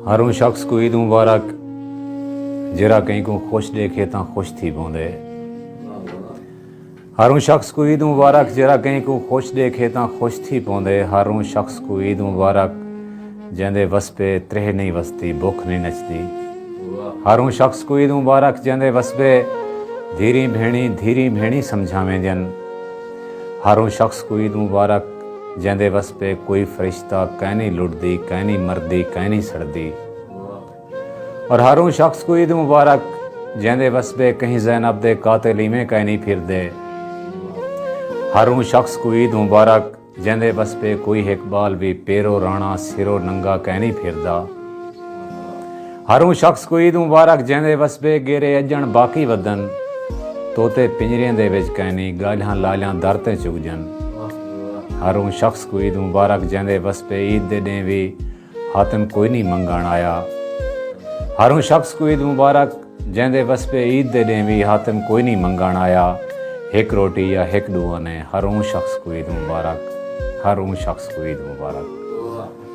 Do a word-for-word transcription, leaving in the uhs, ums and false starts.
ہر اوں شخص کوں عید مبارک جیرھا کہیں کوں خوش ݙیکھے تاں خوش تھی پوندے۔ ہر اوں شخص کوں عید مبارک جیرھا کہیں کوں خوش ݙیکھے تاں خوش تھی پوندے۔ ہر اوں شخص کوں عید مبارک جیندے وسبے تریہہ نئیں وسدی، بکھ نئیں نچدی۔ ہر اوں شخص کوں عید مبارک جیندے وسبے دھیریں بھیݨیں دھیریں بھیݨیں سمجھاویندین۔ ہر اوں شخص کوں عید مبارک جیندے وسبے کوئی فرشتہ کائنی لٹدی، کائنی مردی، کائنی سڑدی۔ اور ہر اوں شخص کوں عید مبارک جیندے وسبے کہیں زینب دے قاتل ایویں کائنی پھردے۔ ہر اوں شخص کوں عید مبارک جیندے وسبے کوئی ہک ٻال وی پیرو راݨا سرو ننگا کائنی پھردا۔ ہر اوں شخص کوں عید مبارک جیندے وسبے گیرے اڄݨ باقی ودن، طوطے پنجریاں دے وچ کائنی، ڳالھاں لالیاں در تے چڳجن۔ ہر اوں شخص کوں عید مبارک جیندے وسبے عید دے ݙینہہ وی حاتم کوئی نی منگݨ آیا۔ ہر اوں شخص کوں عید مبارک جیندے وسبے عید دے ݙینہہ وی حاتم کوئی نی منگݨ آیا۔ ہک روٹی یا ہک ݙو آنے، ہر اوں شخص کوں عید مبارک، ہر اوں شخص کوں عید مبارک۔